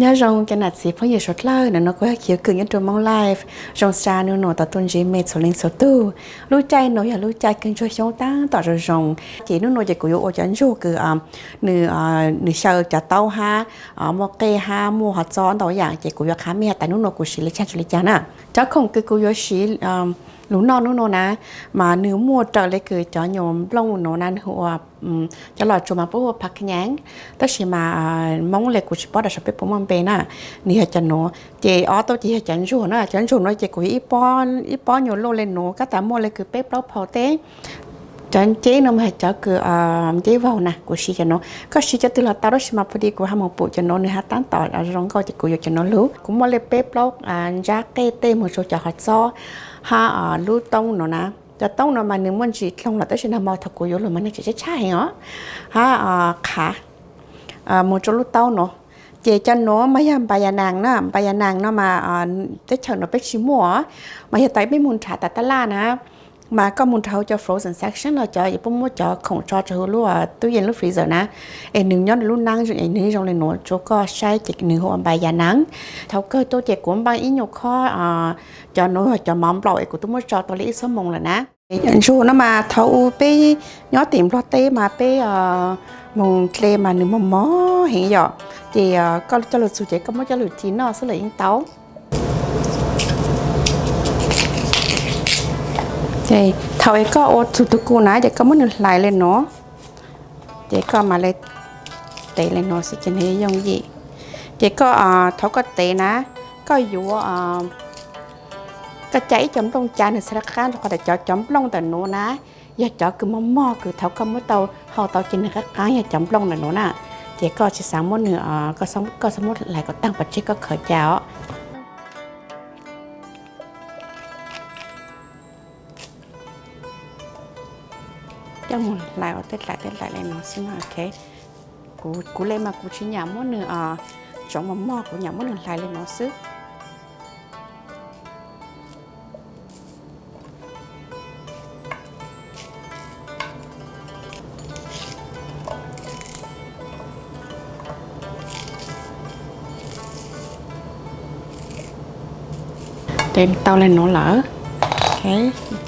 Nyob zoo cov nam txiv phooj ywg suav dlawg, ntawm no kuv yog Khiv Kwm nyob rau Hmoob Life. Zoo xya nub nua tau tuaj ntsib mej txhua leej txhua tug. Lub caij no yog lub caij kawg ntsuag xyoob tab tom zoo zoo, ces nub nua ces kuv yuav ua cov ntsuag kws nws, nws xyaw cov taub hab muaj qej hab muaj hov txob ntau yaam, ces kuv yuav qha mej has tas nub nua kuv siv le caag tsi le caag na. Cov khoom kws kuv yuav siv lug noj nub nua na, mas nws muaj raws le kws cov nyuas nplooj nua na, nws hu ua, cov los tsuas mas puab hu ua phaj nyaam, tab sis mas Hmoob le kuv tsi paub tas saum peb puas muaj npe na. Nws yog cov nuav, ces ob tug ces yog cov ntsuag na. Cov ntsuag nuav ces kuv yuav ib pob nyuas luaj le nuav, kab tas muaj le kws peb plaub phau teb. Cov nceb no mas yog cov kws nceb vaug na, kuv siv cov nuav. Koj siv cov twg los tau tab sis mas phu di kuv ho moog pum cov nuav nws ho tab tom zoo nkauj ces kuv yuav cov nuav lug. Kuv muaj le peb plaub ntsab qej tej moog rua cov hov txob hab lub toob nuav na. Cov toob nuav mas nws muaj ntsis dloog lawm tab sis nag hmo thaum kuv yuav lug mas nws tseem tshaib tshaib heev os. Hab qhav moog rua lub taub nuav. Ces cov nuav mas yog npa ya naas na, npa ya naas no mas teb chaws nuav peb tsi muaj, mas yog tas peb moog nrhav tas taj laj na, mas koj moog nrhav huv cov frozen section no cov yuav puab muab cov khoom tso rua huv lub tub yees lub freezer na, es nws nyob nws lub naab es nws zoo le nuav rua koj saib ces nws hu ua npa ya naas. Thaum kawg tuaj ces kuv npaj ib nyuag khob cov nuav cov mov nplaum es kuv tub muab tso tau le ib xuab moos lawm na. Ntsuag no mas thaum u peb nyob tim Nplog teb mas peb moog dle mas nws mos mos heev yom, ces koj coj lug txug ces koj muab coj lug ci noj xwb lawm yeej tau. Thaum es koj ua txug tug kuv na ces koj muab nws hlais le nuav, ces koj mam le tev le nuav xwb ces nws yooj yim. Ces koj, thaum koj tev na, koj yuav, koj ca ib co nplooj ca nws txhad le qab qab rua qhov tas cov, cov nplooj ntawm nuav na, yog cov kws mos mos kws thaum koj muab tau hau tau ces nws qab qab yog cov nplooj ntawm nuav na. Ces koj tsi xaav muab nws, koj xaav muab hlais kom taag pov tseg koj khaws ca os. Coj moog hlais ua tej dlaim tej dlaim le nuav xwb na, ok. Kuv, kuv le mas kuv tsi nyam muab nws tsoov mos mos, kuv nyam muab nws hlais le nuav xwb. Ces tau le nuav lawm.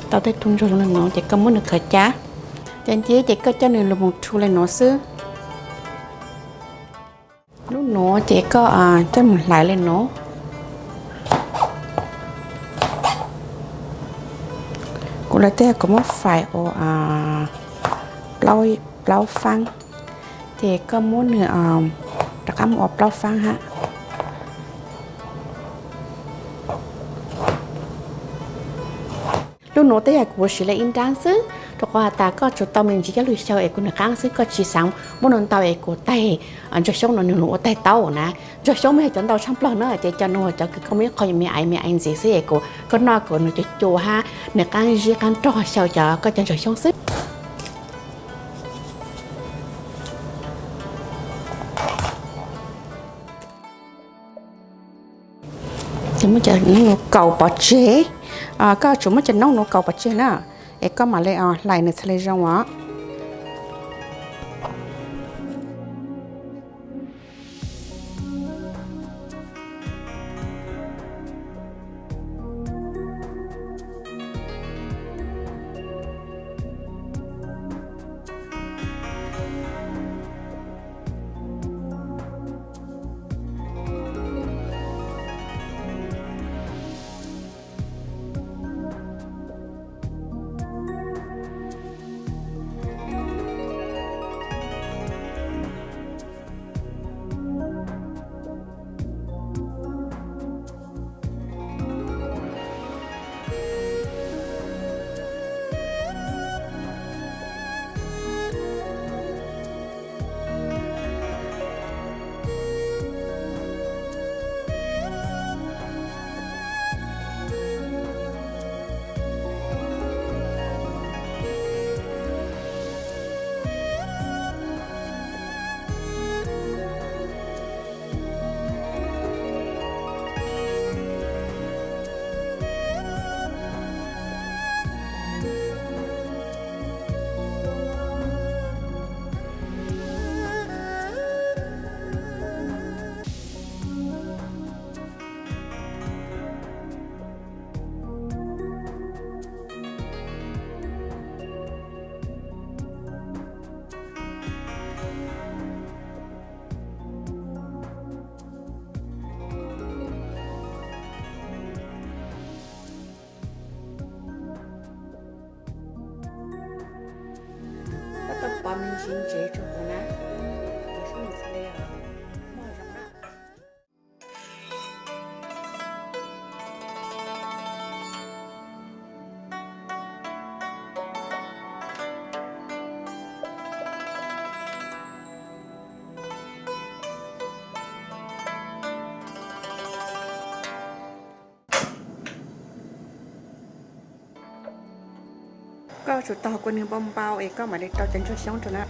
Tau tej tug ntsuag zoo le nuav ces koj muab nws khaws ca. Ca nceb ces koj coj nws lug moog rhu le nuav xwb. Lub nuav ces koj coj moog hlais le nuav. Kuv le tej kuv muab fais ua plaub faab, ces koj muab nws rov qab mus ua plaub faab hab. Lub nuav tej yog kuv siv le ib nraab xwb, rua qhov has tas koj tsuas tau me ntsis coj lug xyaw es kuv nws qaab xwb, koj tsi xaav muab nws ntau es kuv taig ntsuag xyoob no nws lug ua taig taub na. Ntsuag xyoob mas yog cov ntau tshaj plawg na, ces cov nuav cov kws koj muab ib qho me aiv me aiv ntxiv xwb es kuv, koj noj kuv nws cua cua hab nws qaab zib qaab rog xyaw cov koj cov ntsuag xyoob xwb. Ces muab cov noob nuav kaus pov tseg, koj tsuas muab cov noob nuav kaus pov tseg na, es koj mam le hlais nws txhad le zoo os. ntsev rau kuv na. Ces sub nus xws li moj zoo na. Koj tsum tog kua nws npau npau es koj mam li rau cov ntsuag xyoob rau na.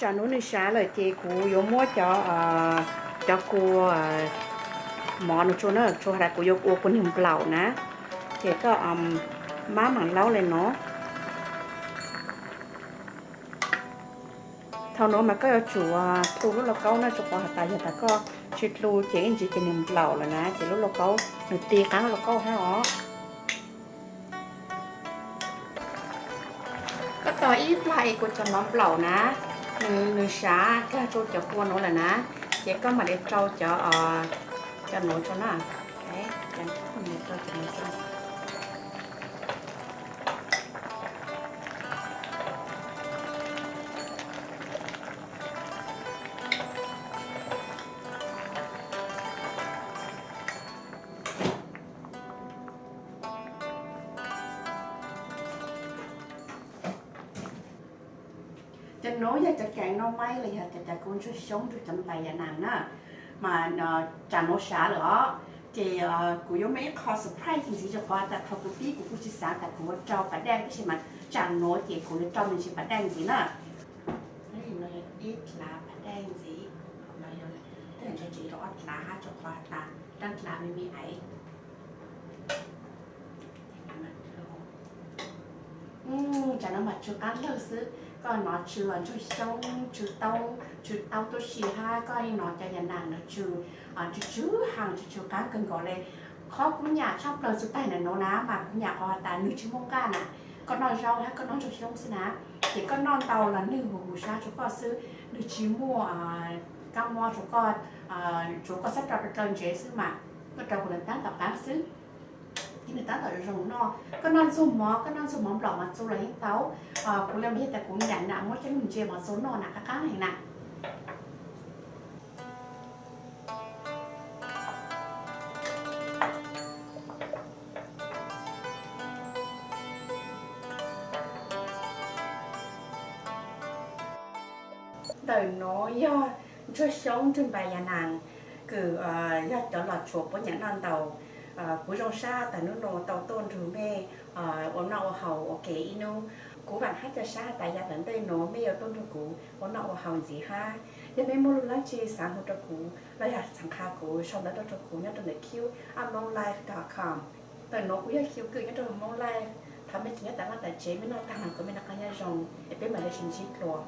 Tsam nuav nws sav lawm ces kuv yuav muab cov, cov kua mov no tsua na, tsua tas kuv yuav ua kua nws nplaum na. Ces koj mab mam laub le no. Thaum nuav mas koj yuav tsum dlu lub lauj kaub na, rua qhov has tas yog tas koj tsis dlu ces ib ntsis ces nws nplaum lawm na, ces lub lauj kaub nws ti qaab lub lauj kaub hab os. Koj tog ib plag es kuv cov mov nplaum na, nws, nws sav kag rua cov kua nuav lawm na, ces koj mam li rau cov, cov nuav tsua na. Cov nuav yog cov keem noj maib los yog cov, cov kua ntsuag xyoob nrug cov npais yas nas na, mas tsam nuav sav lawm os, ces kuv yuav muaj ib qho surprise ntxiv rua qhov tas thaum kuv pib kuv kuj tsis xav tas kuv yuav rau pas daj, tab sis mas tsam nuav ces kuv yuav rau me ntsis pas daj ntxiv na. Ib dlav pas daj ntxiv, los yog tej zaum tseem rau ob dlav hab rua qhov tas rab dlav me me aiv. Tsam nuav mas tsw qaab lawg xwb, koj nov tsw ntsuag xyoob, tsw taub, tsw taub tub si hab koj nov cov yas nas nov tsw, tsw tsw heev, tsw tsw qaab kawg nkaus le. Qhov kuv nyam tshaj plawg txug taig ntawm nuav na mas kuv nyam qhov tas nwg tsis muaj nqaj na, koj noj zaub hab koj noj ntsuag xyoob xwb na, ces koj noj ntau los nwg huv huv sab rua koj xwb, nwg tsis muaj kaab mob rua koj, tsuav koj xab rau dlawg ntsev xwb mas koj rau kuv nwg taab tom qaab xwb. Ces nwg taab tom zoo zoo noj, koj noj ntxuag mov, koj noj ntxuag mov nplaum mas txu los yeej tau. Kuv le mas yog tas kuv nyam na muab coj lug ntsia mov txu noj na qab qab heev na. Ntawm nuav yog ntsuag xyoob nrug npais yas nas, kws yog cov los tsuas puab nyam noj ntau. Kuv zoo sab tas nub nua tau tuaj nrug mej ua noj ua haus ua ke ib nub. Kuv vaam hab ca sab has tas yav tom ntej nuav mej yuav tuaj nrug kuv ua noj ua haus ntxiv hab. Yog mej muaj lub lab tsi xaav hu rua kuv los yog xaav qha kuv sau ntawv tuaj rua kuv nyob rua ntawm Q at hmongolife dot com. Ntawm nuav kuv yog Q Kwm nyob rua Hmoob Life. Thov mej tsis nyob tas vaj tas tsev, mej noj taag los kuv mej noj qab nyob zoo es peb mam le sib ntsib dlua.